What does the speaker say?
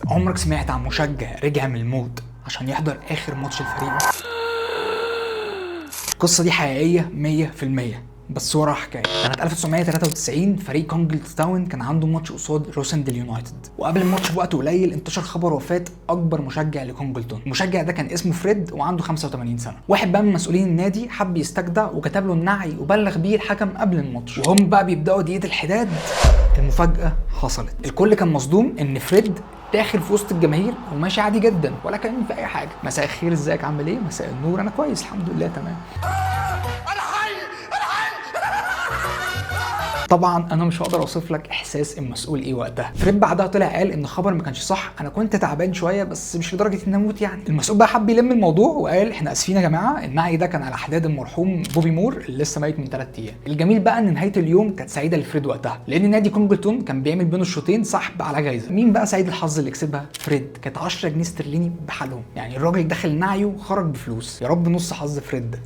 عمرك سمعت عن مشجع رجع من الموت عشان يحضر اخر ماتش لفريقه؟ القصة دي حقيقية 100%، بس وراها حكاية. سنة 1993 فريق كونجلتون تاون كان عنده ماتش قصاد روسندل يونايتد، وقبل الماتش بوقت قليل انتشر خبر وفاه اكبر مشجع لكونجلتون. المشجع ده كان اسمه فريد وعنده 85 سنة. واحد بقى من مسؤولين النادي حب يستجدع وكتب له النعي وبلغ بيه الحكم قبل الماتش، وهم بقى بيبداوا دقيقة الحداد المفاجاة حصلت. الكل كان مصدوم ان فريد داخل في وسط الجماهير وماشي عادي جدا ولا كان في اي حاجة. مساء الخير، ازيك، عامل ايه؟ مساء النور، انا كويس الحمد لله تمام. انا حي، انا حي. طبعا انا مش هقدر اوصف لك احساس المسؤول ايه وقتها. فريد بعدها طلع قال ان الخبر ما كانش صح، انا كنت تعبان شوية بس مش لدرجة ان اموت يعني. المسؤول بقى حب يلم الموضوع وقال احنا اسفين يا جماعة، النعي ده كان على حداد المرحوم بوبي مور اللي لسه ميت من 3 ايام. الجميل بقى ان نهاية اليوم كانت سعيدة لفريد وقتها، لان نادي كونجلتون كان بيعمل بين الشوطين سحب على جايزة. مين بقى سعيد الحظ اللي كسبها؟ فريد. كانت 10 جنيه استرليني بحالهم، يعني الراجل دخل نعيه وخرج بفلوس. يا رب نص حظ فريد ده.